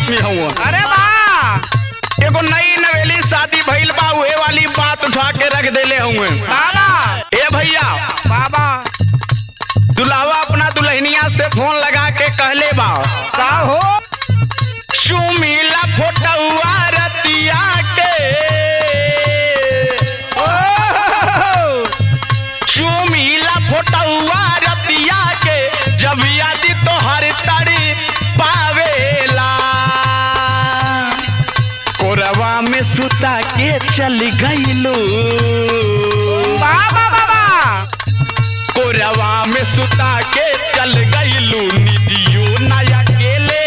आदमी हूँ। अरे वाह! एगो नई नवेली शादी भइल बा, उहे वाली बात उठा के रख देले हुए। बाबा! ए भैया, बाबा! दुल्हवा अपना दुल्हनिया से फोन लगा के कहले बा, का हो? चुमीला फोटुआ रतिया के, चुमीला फोटुआ रतिया के, जब याद तोहर तड़ी पावेला, कोरवा में सुता के चल गईलू, बाबा बाबा! कोरवा में सुता के चल गईलू, निदियो नया अकेले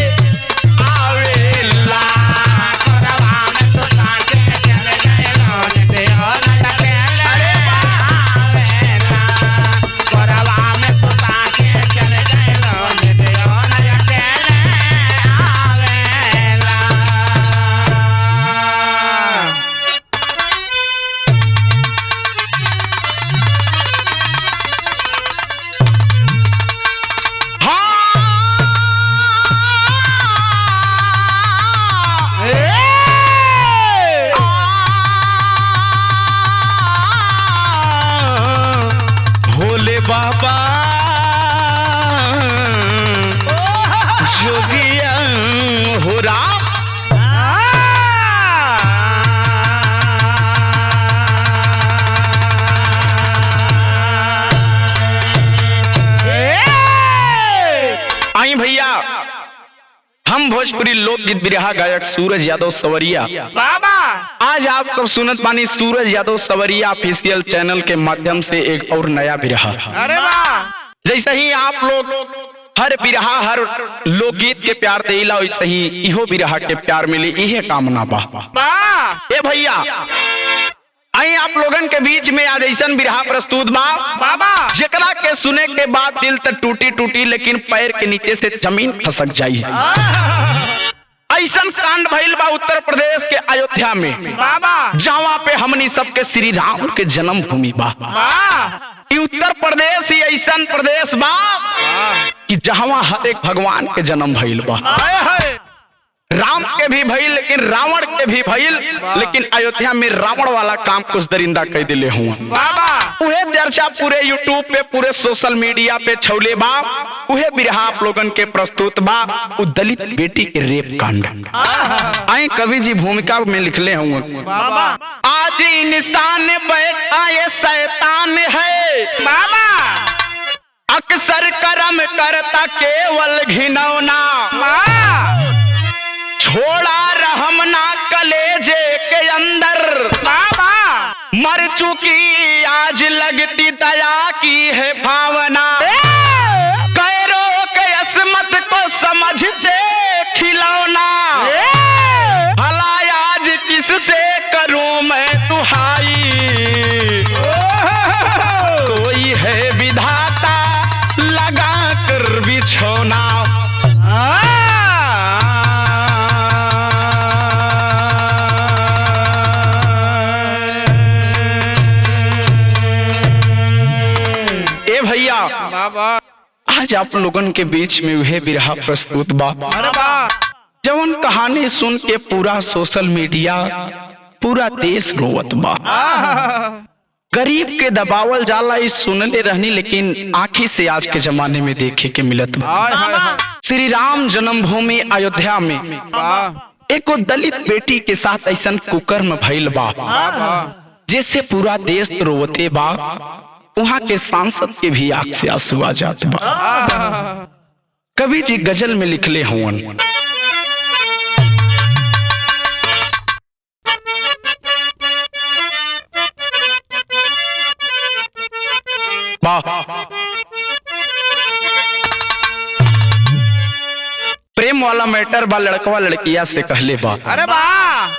आवेला। अरे वाह! हाँ! भोले बाबा जोगिया हो राम। आई भैया, हम भोजपुरी लोकगीत बिरहा गायक सूरज यादव सवरिया बाबा! आज आप सब सुनत पानी सूरज यादव सवरिया ऑफिशियल चैनल के माध्यम से एक और नया बिरहा। अरे वाह! जैसे ही आप लोग हर बिरहा हर लोकगीत के प्यार देला, वैसे ही इहो बिरहा के प्यार मिली, इहे कामना बा। वाह! ए भैया, आई आप लोगन के बीच में आज ऐसा बिरहा प्रस्तुत बा बाबा! जेकरा के सुने के बाद दिल त टूटी टूटी लेकिन पैर के नीचे से जमीन खसक जाई। ऐसा कांड भइल बा उत्तर प्रदेश के अयोध्या में, बाबा! जहाँ पे हमनी सबके श्री राम के जन्मभूमि बा। वाह! ई उत्तर प्रदेश ही ऐसा प्रदेश बा कि जहाँ हर एक भगवान के जन्म भइल बा। हाय हाय! राम के भी भइल लेकिन रावण के भी भइल, लेकिन अयोध्या में रावण वाला काम कुछ दरिंदा कह दिले हुआ। बाबा! उहे चर्चा पूरे यूट्यूब पे पूरे सोशल मीडिया पे छौले बा, उहे बिरहा आप लोगन के प्रस्तुत बा, उ दलित बेटी के रेप कांड। आई कवि जी भूमिका में लिखले हुए, बाबा! आज इंसान बैठा ये शैतान है, बाबा! अक्सर कर्म करता केवल घिनौना, वाह! छोड़ा रहम ना कलेजे के अंदर, बाबा! मर चुकी आज लगती दया की है भावना, कैरो के असमत को समझते खिलौना, भला आज किससे करूं मैं दुहाई, कोई है विधाता लगा कर बिछौना। ए भैया, बाबा! आज आप लोगन के बीच में वह बिरहा प्रस्तुत बा, अरे वाह! जवन कहानी सुन के पूरा सोशल मीडिया पूरा देश रोवत बा। गरीब के दबावल जाला इस सुनले रहनी, लेकिन आंखी से आज के जमाने में देखे के मिलत बा। हाय हाय हाय! श्री राम जन्मभूमि अयोध्या में वाह! एको दलित बेटी के साथ ऐसा कुकर्म भइल बा जैसे पूरा देश रोवते बा, वहाँ के सांसद के भी आंख से आंसू आ जात बा। कवि जी गजल में लिखले हुवन, वाह! प्रेम वाला मैटर बा, लड़कवा लड़किया से कहले बा, अरे वाह!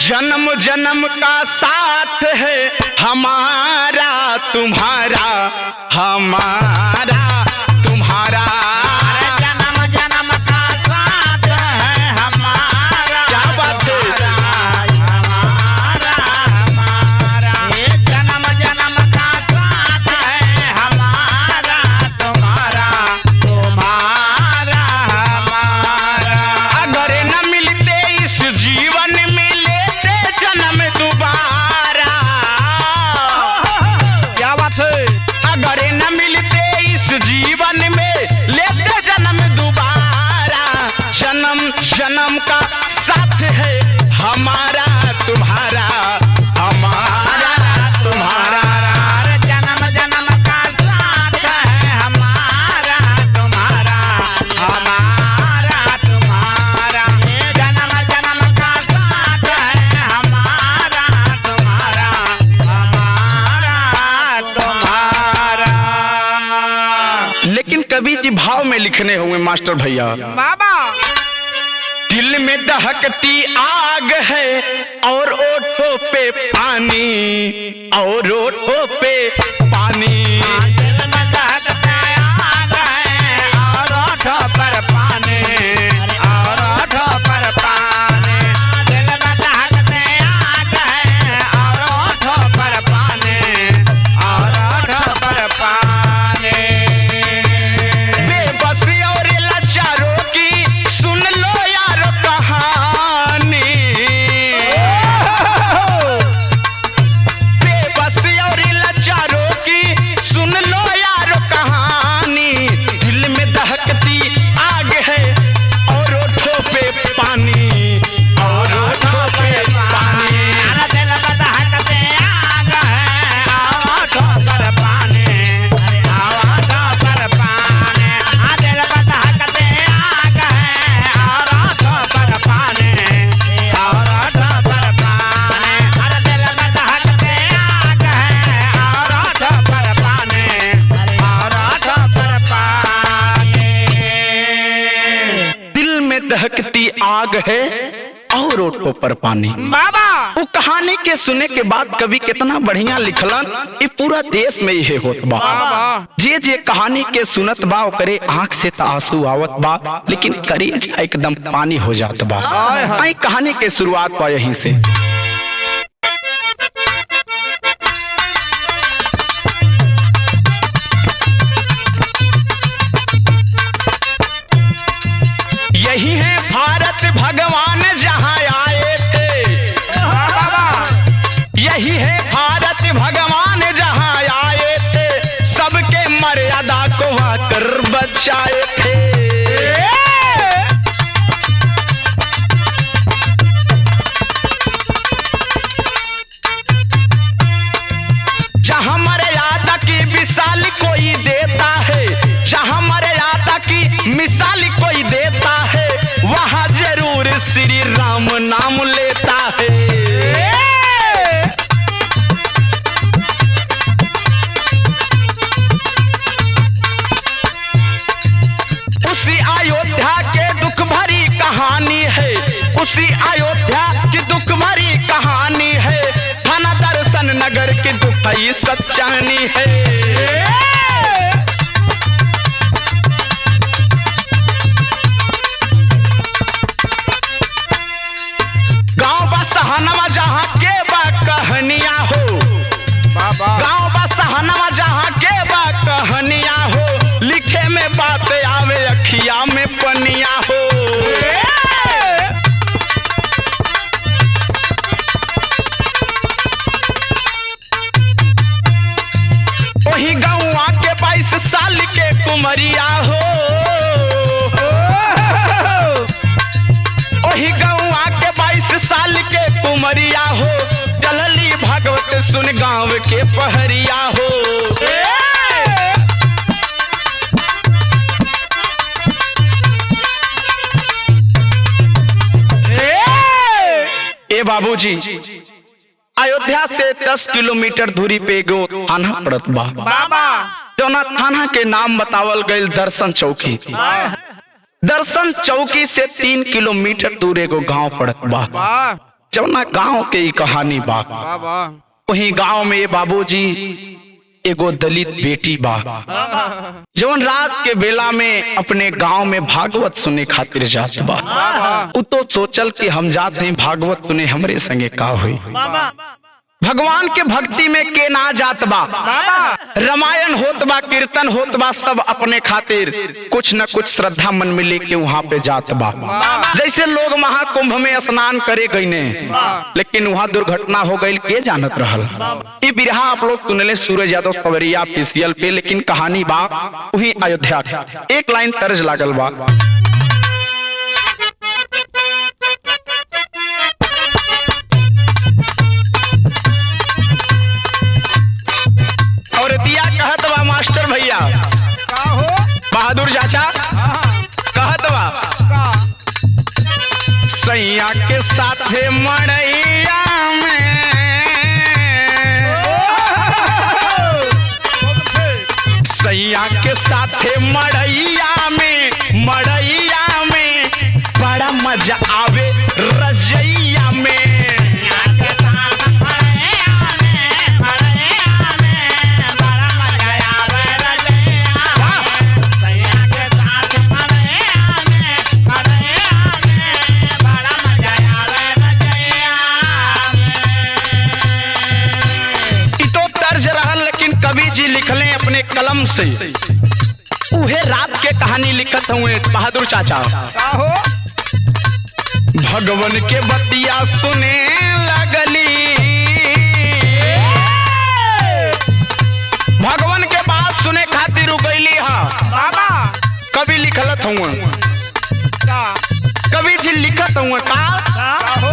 जन्म जन्म का साथ है हमारा तुम्हारा, हमारा तुम्हारा, जन्म जन्म का साथ है हमारा, क्या बात है? हमारा हमारा, ये जन्म जन्म का साथ है हमारा तुम्हारा, तुम्हारा हमारा। अगर लेकिन कवि जी भाव में लिखने हुए मास्टर भैया। बाबा। दिल में दहकती आग है और ओठों पे पानी, और ओठों पे पानी। दिल में दहकता आग है और ओठों पर पानी, और ओठों पर पानी। दिल में दहकते आग है और ओठों पर पानी, और ओठों पर पानी। बेबसी और लाचारों की सुन लो यारो कहानी। बेबसी और लाचारों की सुन लो यारो कहानी। दिल में दहकती आग है और ओठों पे पानी, और ओठों पे पानी। अरे दिल में दहकते आग है और ओठों पर पानी, और ओठों पर पानी। दिल में दहकते आग है और ओठों पर पानी, और ओठों पर पानी। अरे दिल में दहकते आग है और ओठों पर पानी, और ओठों पर पानी। दिल में दहकती आग है और ओठों पर पानी। बाबा। वो कहानी के सुने के बाद कवि कितना बढ़िया लिखलन, ये पूरा देश में ये होत बा। जे जे कहानी के सुनत बा ओकरे आंख से त आंसू आवत बा, लेकिन करेजा एकदम पानी हो जात बा। आई कहानी के शुरुआत बा यहीं से। यही है भारत भगवान जहाँ आए थे। यही है भारत भगवान जहाँ आए थे, सबके मर्यादा को आकर बचाए थे। जहाँ मर्यादा की मिसाल कोई देता है, जहाँ मर्यादा की मिसाल कोई देता है, वहाँ जरूर श्री राम नाम लेता है। उसी अयोध्या के दुख भरी कहानी है, उसी अयोध्या की दुख भरी कहानी है, थाना दर्शन नगर की दुखई सच्चानी है। गांव बा सहनवा जहाँ के बा कहनिया हो, गांव बा सहनवा जहाँ के बा कहनिया हो, लिखे में बात आवे अखिया में पनिया हो। वही गौआ के 22 साल के कुमरिया हो, वही गौआ के 22 साल के कुमरिया हो, चलली भगवत सुन गांव के पहरिया हो। ए बाबूजी, अयोध्या से 10 किलोमीटर दूरी पे एगो थाना पड़त बा, बाबा। जौना थाना के नाम बतावल गइल दर्शन चौकी। दर्शन चौकी से 3 किलोमीटर दूर एगो गांव पड़त बा, जौना गांव के ई कहानी बा। वही गांव में बाबूजी एगो दलित बेटी बा, जौन रात के बेला में अपने गांव में भागवत सुने खातिर जात बा। उ तो सोचल कि हम जात हैं भागवत सुने, हमरे संगे का हुई। भगवान के भक्ति में के ना जात बा, रामायण होत बा, कीर्तन होत बा, सब अपने खातिर कुछ न कुछ श्रद्धा मन में लेके वहां पे जात बा। जैसे लोग महाकुंभ में स्नान करे गईने, लेकिन वहां दुर्घटना हो गई, के जानत रहल। ये बिरहा आप लोग सुनले सूरज यादव सवरिया पीसीएल पे, लेकिन कहानी बा वही अयोध्या के। एक लाइन तर्ज लागल बा। और दिया कहत बा मास्टर भैया बहादुर चाचा कहत बा, सैया के साथे मड़ैया में, सैया के के साथे मड़ैया में, मड़ैया में बड़ा मजा आवे रजैया में। इ तो तर्ज रहल, लेकिन कवि जी लिखले अपने कलम से उहे रात के कहानी लिखत हुए बहादुर चाचा। हो भगवन के बतिया सुने लगली, भगवन के बात सुने खातिर उगैली हा। बाबा कवि लिखलत हुए, का कवि जी लिखत हुए का का हो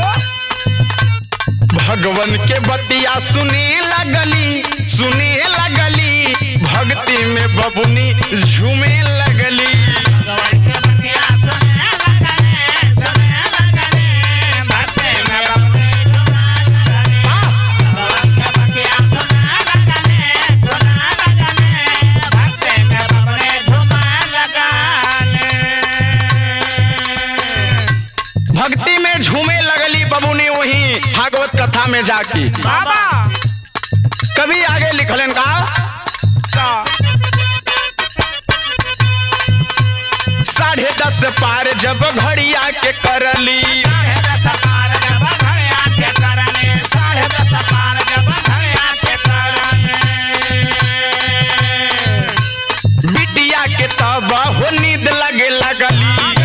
भगवन के बतिया सुने लगली, सुने लगली, भक्ति में बबुनी झूमे लगली। भक्ति में झूमे लगली बबुनी वही भागवत कथा में जाके। बाबा कभी आगे लिखलन का का 10:30 पार जब घड़िया के करली, बिटिया के तब हो नींद लगे लगली।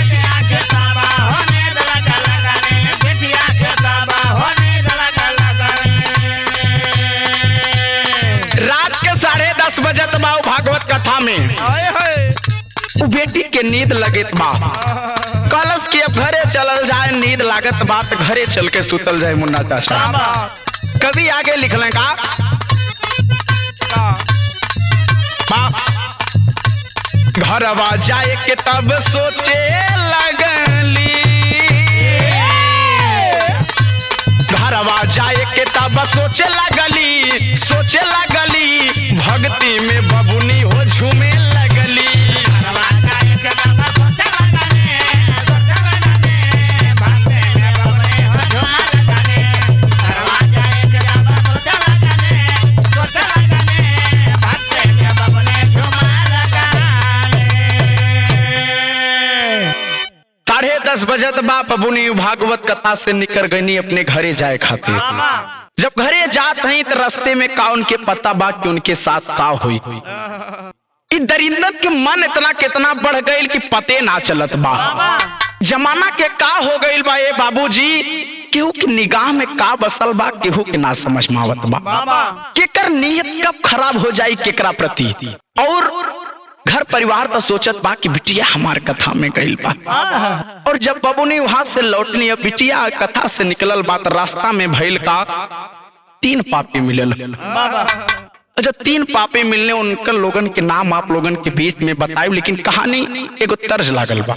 रात के 10:30 बजत बा उ भागवत कथा में, आए हाय उ बेटी के नींद लगत बा। कलश के अब घरे चलल जाए, नींद लागत बा त घरे चल के सुतल जाए मुन्ना चाचा। कभी आगे लिखलन का का बाप घरवा जाए के तब सोचे लगली, घरवा जाए के तब सोचे लगली, सोचे लगली, भक्ति में बबुनी हो झूमे लगली। 10:30 बजत बा बबुनी भागवत कथा से निकल गई अपने घरे जाए खातिर। जब घरे जात हई तो रास्ते में का उनके पता बा कि उनके साथ का हुई। इ दरिंदन के मन इतना कितना बढ़ गईल कि पते ना चलत बा। जमाना के का हो गईल बा ए बाबूजी, केहू के निगाह में का बसल बा केहू के ना समझ में आवत बा। केकर नीयत कब खराब हो जाई केकरा प्रति। और घर परिवार तो सोचत बा कि बिटिया हमार कथा में गईल बा। और जब बबुनी वहां से लौटनी, अब बिटिया कथा से निकलल बा त रास्ता में भइल का 3 पापी मिलल। अच्छा, 3 पापी मिलने उनका लोगन के नाम आप लोगन के बीच में बताए, लेकिन कहानी एगो तर्ज लागल बा।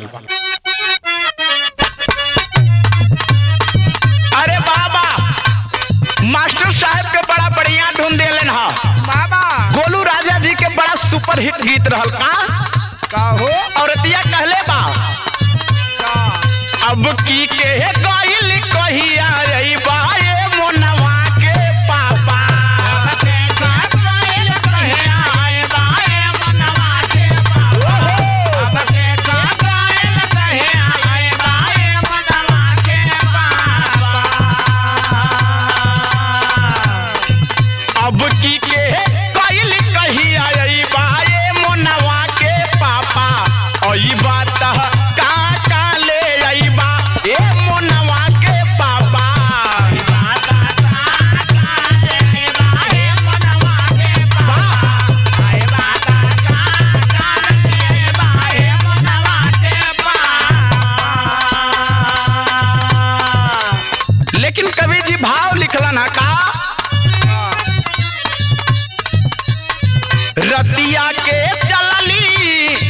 अरे बाबा, मास्टर साहब के बड़ा बढ़िया धुन देलन हा। बाबा गोलू राजा जी के बड़ा सुपर हिट गीत रहल का का हो औरतिया कहले बा का अब की के गइल कहिया आई बाए मोनवा के पापा। ओहो, अब की के गइल कहिया आई बाए मोनवा के पापा। आई बात का का ले आई बा ए मोनवा के पापा। लेकिन कवि जी भाव लिखलन है का रतिया के चलली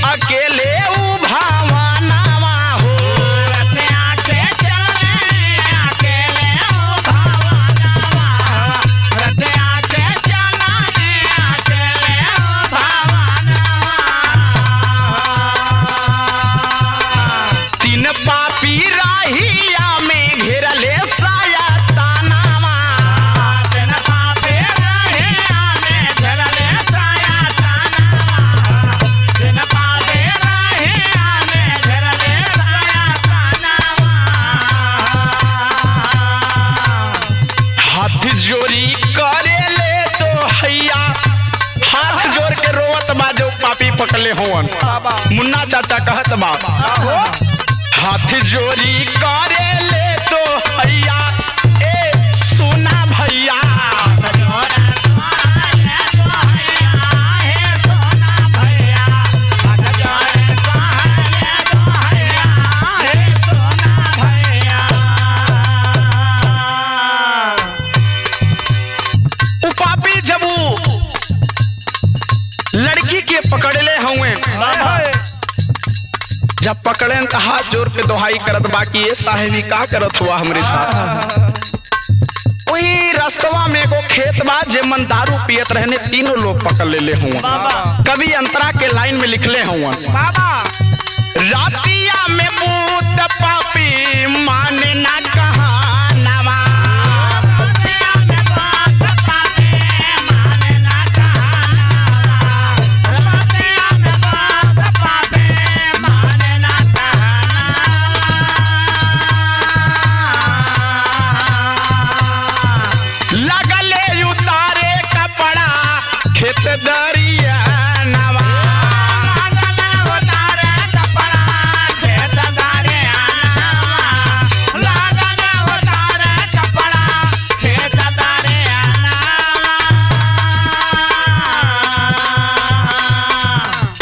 अकेले उ भावनावा हो। रोवत बा जो पापी पकड़ले होवन। मुन्ना चाचा कहत बा, हाथ जोरी करे ले तो हैया, ए सोना भैया। उ पापी जब उ लड़की के पकड़ले हुए, जब पकड़े त हाथ जोड़ के दोहाई करत बाकी ये साहेबी का करत हुआ हमरे साथ। वही रास्तवा में एगो खेत बा जे मन दारू पियत रहने, तीनों लोग पकड़ लेले हुआ। कभी अंतरा के लाइन में लिखले हुआ, रातिया में भूत पापी माने ना कहानवा। लगले उतारे कपड़ा खेत दरिया नवा।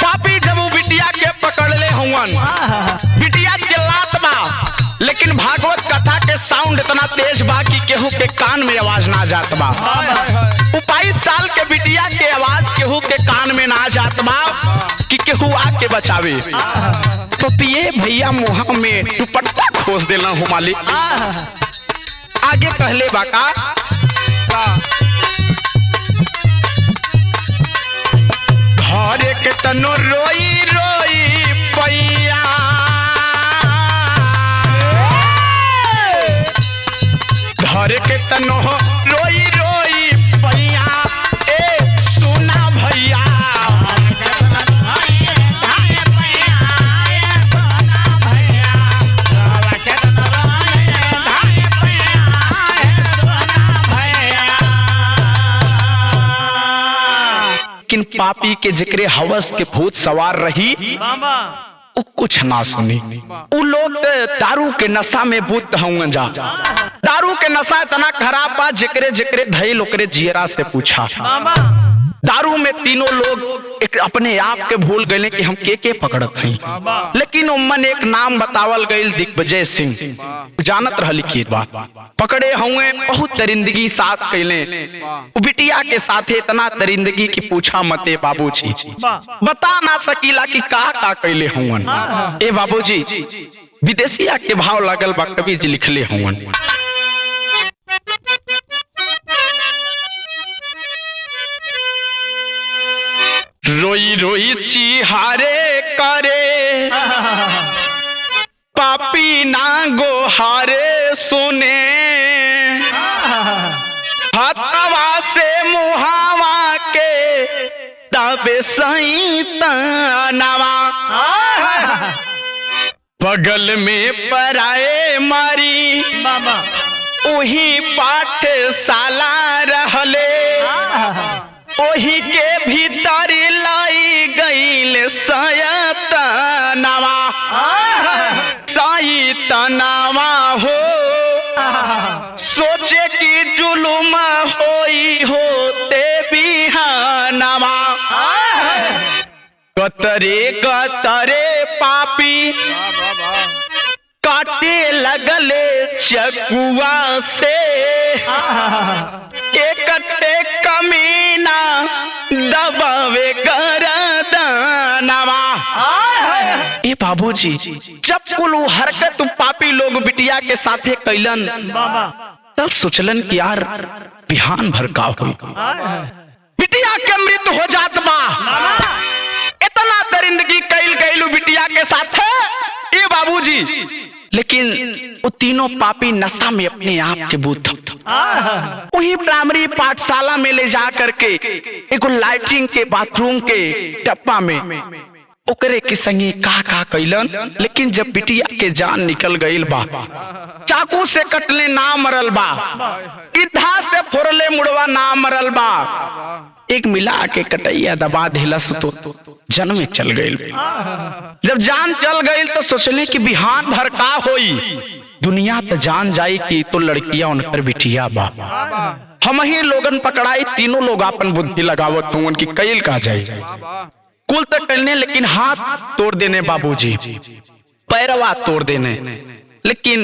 पापी जब उ बिटिया के पकड़ले हुवन, बिटिया के लात बा, लेकिन भागवत कथा के साउंड इतना तेज बा कि केहू के कान में आवाज ना जात बा। उ 22 साल के बिटिया के आवाज केहू के कान में ना जात बा कि केहू आके बचावे। तो पिए भैया मुहा में दुपट्टा खोस देला हूँ मालिक। आगे कहले बाका, घरे के तनो रोई रोई पैया, घरे के तनो रोई रोई पैया, ए सुना भैया। लेकिन पापी के जिक्रे हवस के भूत सवार रही, उ कुछ ना सुनी। उ लोग त दारू के नशा में भूत हउन जा। दारू के नशा इतना खराब बा, जिकरे जिकरे धैल ओकरे जियरा से पूछा। दारू में तीनों लोग एक अपने आप के भूल गए कि हम के के पकड़त हई, लेकिन उम्मन एक नाम बतावल गईल, दिग्विजय सिंह। जानत रहली की बात पकड़े हुए, बहुत दरिंदगी साथ कैले उ बिटिया के साथे, इतना दरिंदगी की पूछा मते बाबूजी, बता ना सकीला कि का का कैले हुवन। ए बाबूजी, विदेशिया के भाव लगल बा, कवि जी लिखले हुवन। रोई रोई चिहारे करे पापी ना गोहारे सुने, हथवा से मुहावा के तबे सही तनवा। बगल में पराए मारी वही पाठशाला रहले, ओही के भीतर लाई गईल सयतनवा, सैतनवा हो। सोचे कि जुलुम होई होते बिहानवा। गतरे गतरे पापी काटे लगले चकुआ से, एकटे कमीना दबावे गरदनवा। ए बाबूजी, जब कुल उ हरकत पापी लोग बिटिया के साथे कैलन, तब सोचलन कि यार बिहान भर का होई, बिटिया के मृत्यु हो जात बा। इतना दरिंदगी कैल गईलू बिटिया के साथे ए बाबूजी, लेकिन वो तीनों पापी नशा में अपने आप के बुद्ध वही प्राइमरी पाठशाला में ले जा करके एगो लाइटिंग के बाथरूम के डब्बा में ओकरे के संगे का का कैलन, लेकिन जब बिटिया के जान निकल गईल बा, चाकू से कटले ना मरल बा, गिद्धा से फोड़ले मुड़वा ना मरल बा, एक मिला के कटैया दबा दिलस तो जन्मे चल गईल। जब जान चल गईल तो सोचले कि बिहान भर का होई, दुनिया तो जान जाई कि तो लड़कियां उनकर बिटिया बा, हम ही लोगन पकड़ाई। तीनों लोग अपन बुद्धि लगावत हूं उनकी कैल का जाई। कुल तक करने, लेकिन हाथ तोड़ देने बाबूजी, पैरवा तोड़ देने, लेकिन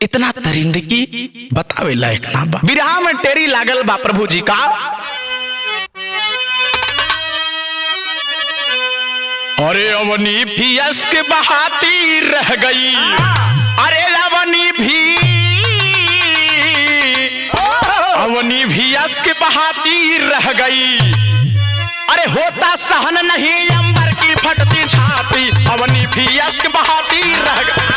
इतना दरिंदगी बतावे लायक ना बा। बिरहा में टेरी लागल बा प्रभु जी का। अरे अवनी भी अश्क बहाती रह गई, अरे अवनी भी, अवनी भी अश्क बहाती रह गई, अरे होता सहन नहीं अंबर की फटती छाती, अवनी भी अश्क बहाती रह गई।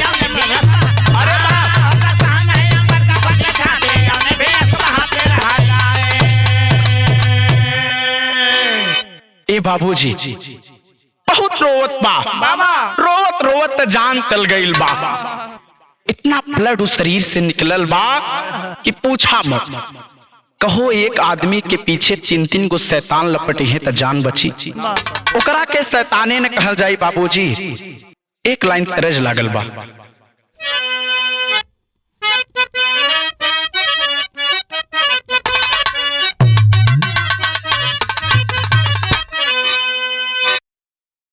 अरे वाह! ए बाबूजी बहुत रोवत बा, बाबा। रोवत रोवत त जान तल गईल बा, इतना ब्लड उस शरीर से निकलल बा कि पूछा मत। कहो एक आदमी के पीछे तीन तीन गो शैतान लपटे हैं त जान बची, ओकरा के शैताने ने कहल जाई बाबूजी। एक लाइन तरज लागल बा।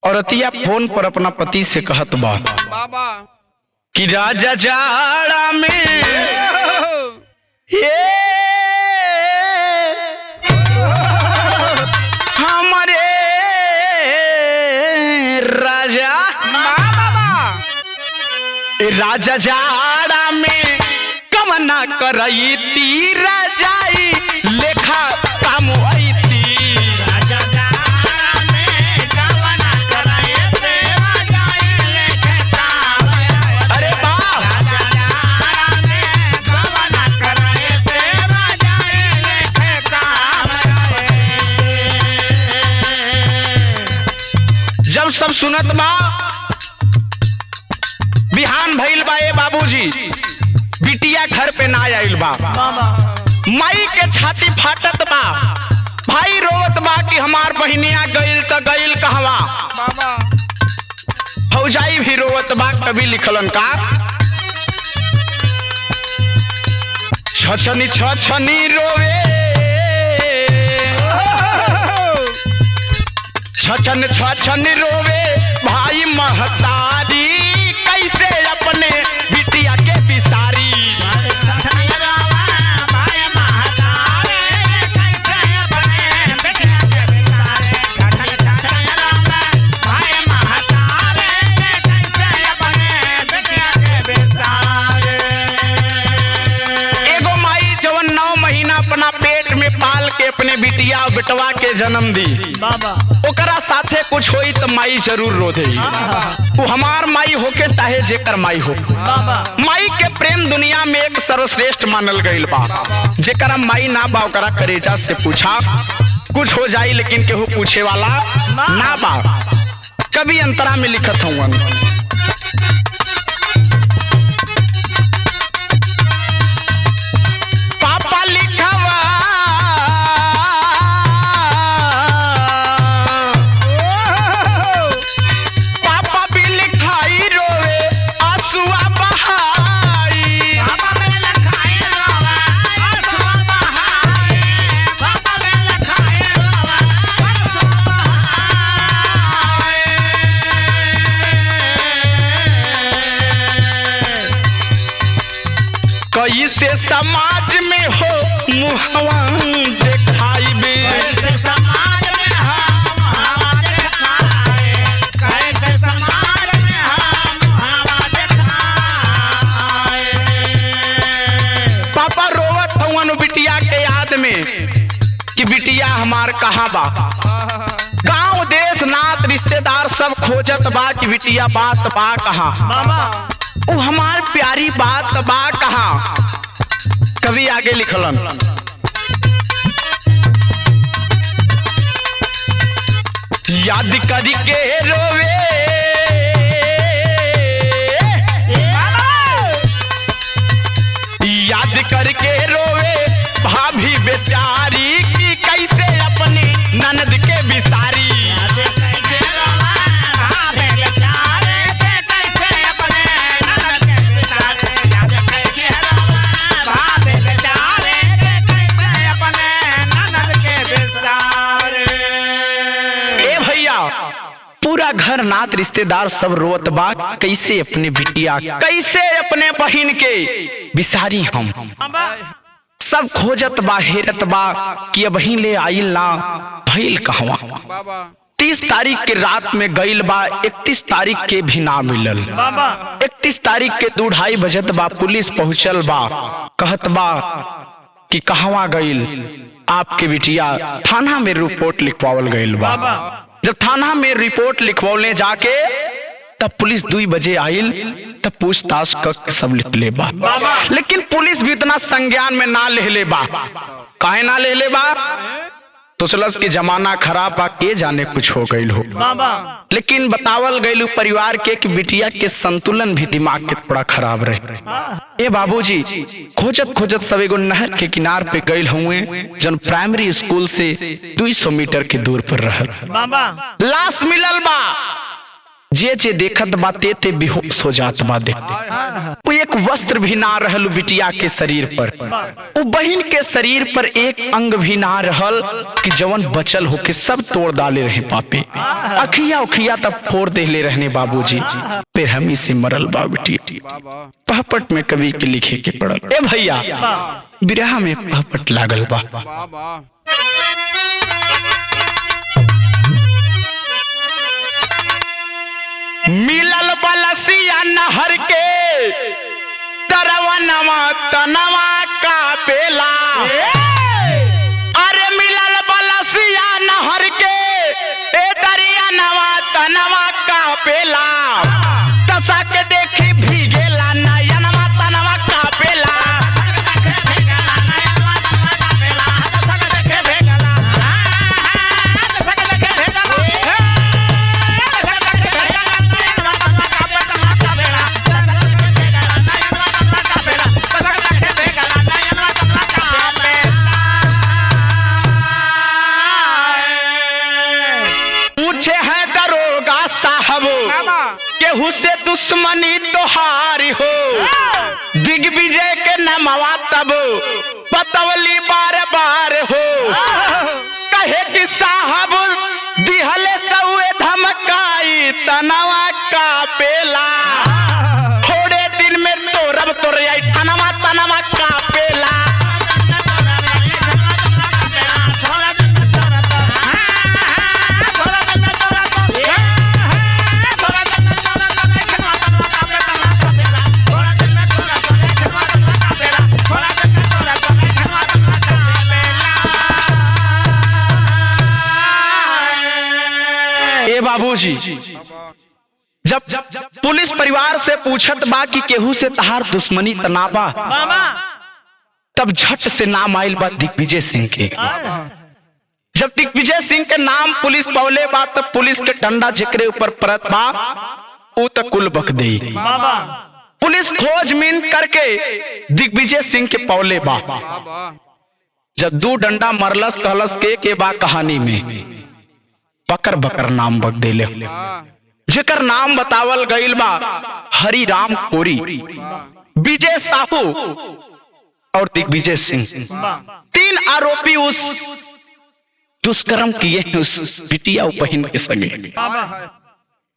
औरतिया फोन पर अपना पति से कहत बा बाबा कि राजा जाड़ा में ये हमारे राजा, ए राजा जाड़ा में कमना करई ती राजाई लेखा काम आई। अरे वाह! जब सब सुनत बा, बिहान भइल बा ए बाबूजी, बिटिया घर पे ना आइल बा, माई के छाती फाटत बा, भाई रोवत बा कि हमार बहिनिया गइल त गइल कहवा, फौजाई भी रोवत बा। कभी लिखलन का छछनी छछनी रोवे, छछन छछन रोवे भाई महतारी, कैसे अपने बिटिया के बिसारी। एगो माई जवन 9 महीना अपना पेट में पाल के अपने बिटिया और बेटवा के जन्म दी, बाबा ओकरा साथे कुछ होई त माई जरूर रो दे। वो हमार माई होके चाहे जेकर माई हो, बाबा माई के प्रेम दुनिया में एक सर्वश्रेष्ठ मानल गईल बा। जेकरा माई ना बा ओकरा करेजा से पूछा, कुछ हो जाई लेकिन केहू पूछे वाला ना बा। कभी अंतरा में लिखत हूँ, पापा लिखवा पापा भी लिखाई रोवे आंसुआ बहाई। कैसे समाज में हो मुहवा देखाइबे, पापा रोवत हवन बिटिया के याद में कि बिटिया हमार कहाँ बा। गांव देश नात रिश्तेदार सब खोजत बा कि बिटिया बात बा कहाँ, बाबा उ हमार प्यारी बात बा कहाँ। कवि आगे लिखलन, याद करके रोवे, याद करके रोवे भाभी बेचारी की कैसे अपनी ननद के बिसारी। ए भैया, पूरा घर नात रिश्तेदार सब रोत बा, कैसे अपने बिटिया, कैसे अपने बहिन के बिसारी हम। सब खोजत बा, हेरत बा कि अब ही ले आइल ना भइल कहवा। 30 तारीख के रात में गइल बा, 31 तारीख के भी ना मिलल। 31 तारीख के 2-2:30 बजत बा, पुलिस पहुंचल बा, कहत बा कि कहवा गइल आपके बिटिया। थाना में रिपोर्ट लिखवावल गइल बा। जब थाना में रिपोर्ट लिखवौले जाके, तब पुलिस 2 बजे आइल, तब पूछताछ कर के सब लिख ले बा। लेकिन पुलिस भी इतना संज्ञान में ना ले ले बा। काहे ना ले ले बा? सोचलस कि जमाना खराब बा, के जाने कुछ हो गइल हो। लेकिन बतावल गइल परिवार के कि बिटिया के संतुलन भी दिमाग के थोड़ा खराब रहे। ए बाबूजी, खोजत खोजत सब एगो नहर के किनार पे गइल हुए, जन प्राइमरी स्कूल से 200 मीटर के दूर पर रहल। लाश मिलल बा। जे जे देखत बा ते ते बेहोश हो जात बा देखते। वो एक वस्त्र भी ना रहल बिटिया के शरीर पर, वो बहन के शरीर पर एक अंग भी ना रहल कि जवन बचल होके, सब तोड़ डाले रहे पापे। अखिया उखिया तब फोड़ देले रहने बाबूजी। फिर हम इसे मरल बा बिटिया। पहपट में कवि के लिखे के पड़ल। ए भैया, बिरहा में पहपट लागल बा। मिलल बलसिया नहर के तरवनवा तनवा का पेला। अरे मिलल बलसिया नहर के ए दरिया नवा तनवा का पेला। तसा के देखी भीगेला नयनवा तनवा का पेला। पूछे हैं दरोगा साहब केहू से दुश्मनी तोहारी हो, दिग्विजय के नमवा तब पतवली बार बार हो। कहे कि साहब दिहले सौए धमकाई तनवा का पेला। थोड़े दिन में तोरब तोर आई तनवा तनवा का पेला। ए बाबूजी, जब पुलिस परिवार से पूछत बा कि केहू से तहार दुश्मनी तनाबा, तब झट से नाम आइल बा दिग्विजय सिंह के। जब दिग्विजय सिंह के नाम पुलिस पौले बा, तब पुलिस के डंडा जेकरे ऊपर परत बा ऊ त कुल बक दे। पुलिस खोज मीन करके दिग्विजय सिंह के पौले बा। जब दू डंडा मरलस, कहलस के बा कहानी में, बकर बकर नाम बक देले। जेकर नाम बतावल गइल बा हरि राम कोरी, विजय साहू और दिग्विजय सिंह, 3 आरोपी उस दुष्कर्म किए हैं उस बिटिया बहन के संगे।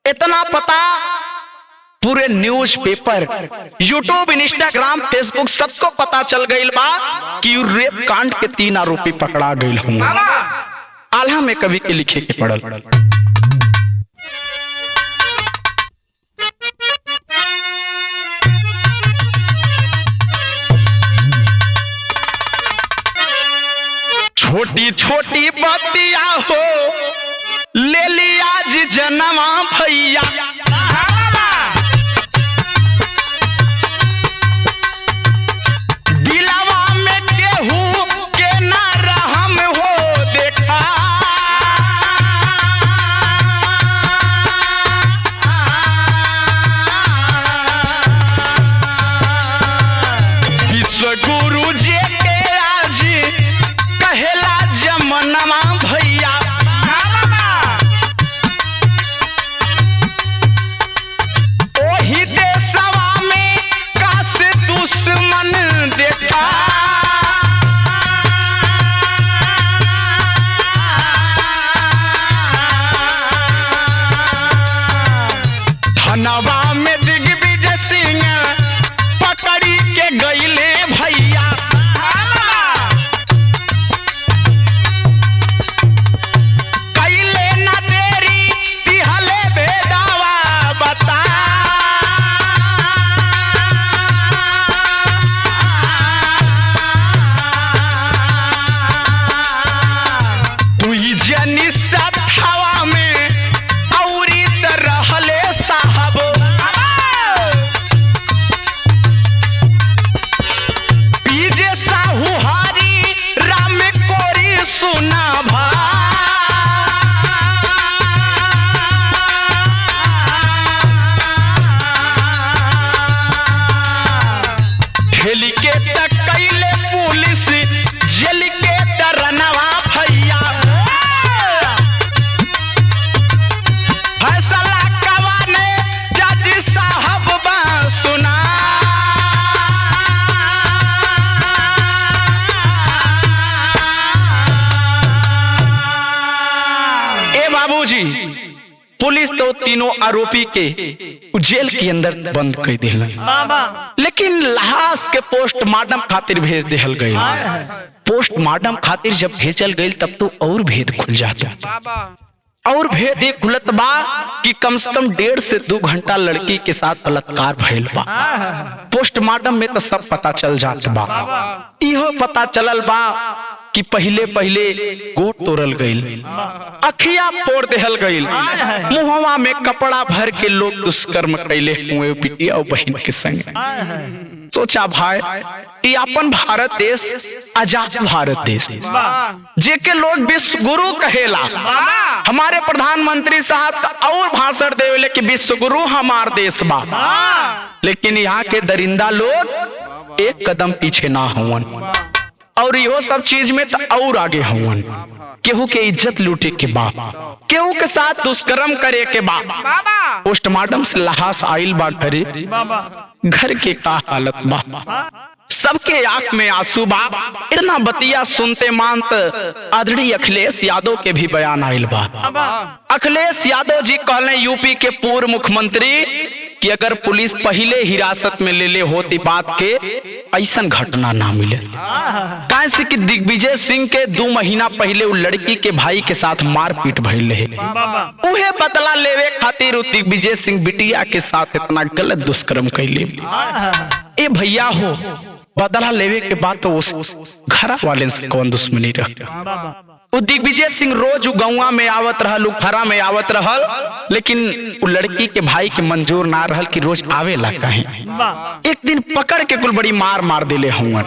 इतना पता पूरे news paper, YouTube, Instagram, Facebook सबको पता चल गइल बा कि उ रेप कांड के 3 आरोपी पकड़ा गइल होंगे। आल्हा में कवि के लिखे के पड़ल। छोटी छोटी बतिया हो ले लिया जी जनवा भैया, दिलवा विश्व गुरु जे के आज कहेला जमनमा भैया। ओही देशवा में काश दुश्मन देखा, धनवा में दिग्विजय सिंह पकड़ी के गईले भैया। कैले न देरी तिहले भेदावा बता। दुई जनी सथवा में औरी त रहले साहब। पीजे साहू हरी राम कोरी सुना भा। ठेली के तक कैले पुलिस जेल के डरनवा भैया। फैसला कवाने जज साहब बा सुना। ए बाबूजी, पुलिस तो तीनों आरोपी के जेल के अंदर बंद कर दिलन, लेकिन लाश के पोस्टमार्टम खातिर भेज दिहल गई। पोस्टमार्टम खातिर जब भेजल गई तब तो और भेद खुल जाता, और भेद ये खुलत बा कि कम से कम 1.5 से 2 घंटा लड़की के साथ बलात्कार भइल बा। पोस्टमार्टम में तो सब पता चल जात बा। इहो पता चलल बा कि पहले पहले गोट तोड़ल गईल, अखिया फोड़ देहल गईल, मुहवा में कपड़ा भर के लोग दुष्कर्म कैले हुए बिटिया और बहन के संग। सोचा भाई, ये अपन भारत देश, आजाद भारत देश जेके लोग विश्व गुरु कहेला। हमारे प्रधानमंत्री साहब तो और भाषण देवेले कि विश्व गुरु हमार देश बा, लेकिन यहाँ के दरिंदा लोग एक कदम पीछे ना हुवन और यो सब चीज में तो और आगे हुवन। केहू के इज्जत लूटे के बा, केहू के साथ दुष्कर्म करे के बा। पोस्टमार्टम से लहास आइल बा घरे, घर के का हालत बा, सबके आंख में आंसू बा। इतना बतिया सुनते मानत आदरणीय अखिलेश यादव के भी बयान आइल बा। अखिलेश यादव जी कहले यूपी के पूर्व मुख्यमंत्री कि अगर पुलिस पहले हिरासत में ले ले होती बात के ऐसा घटना ना मिले। काहे से कि दिग्विजय सिंह के 2 महीना पहले उ लड़की के भाई के साथ मारपीट भइल रहे, उहे बदला लेवे खातिर उ दिग्विजय सिंह बिटिया के साथ इतना गलत दुष्कर्म कैले। ए भैया हो, बदला लेवे के बाद तो उस घर वाले से कौन दुश्मनी रह। उ दिग्विजय सिंह रोज उ गौवा में आवत रहल, उ घरा में आवत रहल, लेकिन उ लड़की के भाई के मंजूर ना रहल कि रोज आवेला कहीं। एक दिन पकड़ के कुल बड़ी मार मार देले हुआ,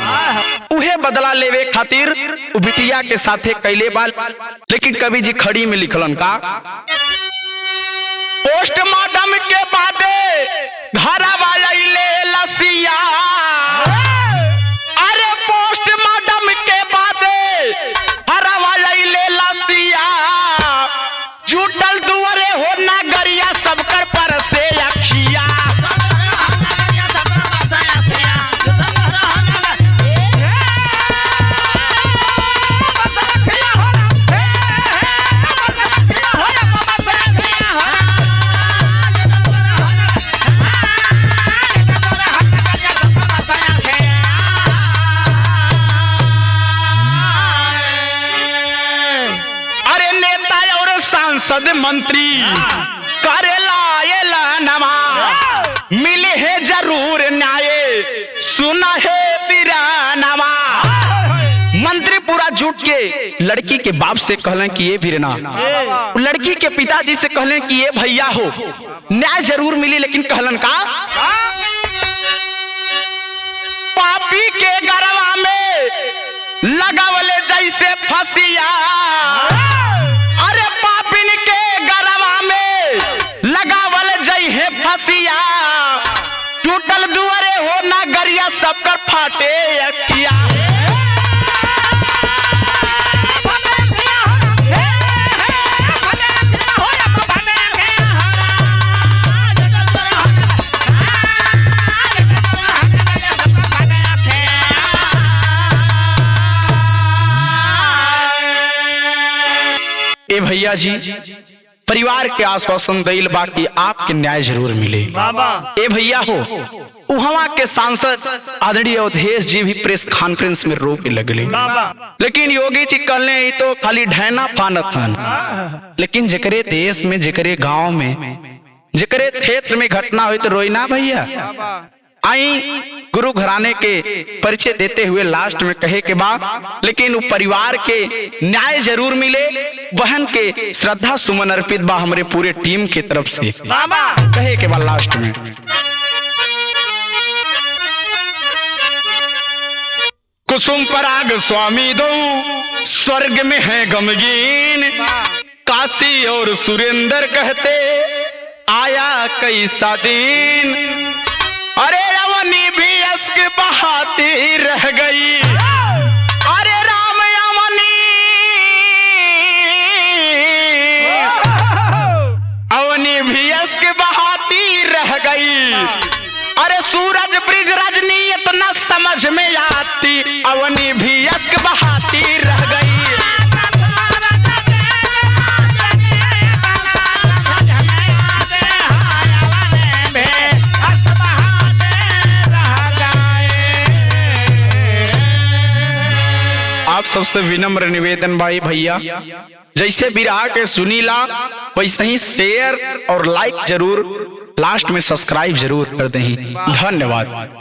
उहे बदला लेवे खातिर उ बिटिया के साथे कैले बाल। लेकिन कवि जी खड़ी में लिखलन का, पोस्टमार्टम के बादे घरवा अइले लसिया। अरे पोस्टमार्टम के बादे घरवा अइले लसिया, जुटल दुआरे हो नगरिया सबकर पर से अखिया। अरे नेता और सांसद मंत्री करेला नमा, मिले है जरूर न्याय सुना है बीरानमा। मंत्री पूरा जुट के लड़की के बाप से कहलन कि ये बीरना, लड़की के पिताजी से कहलन कि ये भैया हो, न्याय जरूर मिली, लेकिन कहलन का पापी के गरवा में लगावले जैसे फसिया। अरे पापिन के गरवा में लगावल जइहे फसिया, टूट जुटल दुआरे हो ना गरिया सबकर फाटे अखिया। ए भैया जी, परिवार के आश्वासन दिल बा कि आपके न्याय जरूर मिले। बाबा। ए भैया हो, उहवा के सांसद आदरणीय अवधेश जी भी प्रेस कॉन्फ्रेंस में रोके लगले। बाबा। लेकिन योगी जी कहले ई तो खाली ढैना फानत हन, लेकिन जेकरे देश में, जेकरे गांव में, जेकरे क्षेत्र में घटना हुई तो रोई ना भैया। आई गुरु घराने के परिचय देते हुए लास्ट में कहे के बाद, लेकिन वो परिवार के न्याय जरूर मिले, बहन के श्रद्धा सुमन अर्पित बा हमरे पूरे टीम के तरफ से। बाबा। कहे के बाद लास्ट में, कुसुम पराग स्वामी दो स्वर्ग में है गमगीन, काशी और सुरेंद्र कहते आया कैसा दिन, अरे रवनी भी अश्क बहाती रह गई, अरे राम अवनी अवनी भी अश्क बहाती रह गई, अरे सूरज ब्रिज रजनी इतना समझ में आती, अवनी भी अश्क बहाती रह गई। आप सबसे विनम्र निवेदन भाई भैया, जैसे बिरहा के सुनीला वैसे ही शेयर और लाइक जरूर, लास्ट में सब्सक्राइब जरूर कर दें। धन्यवाद।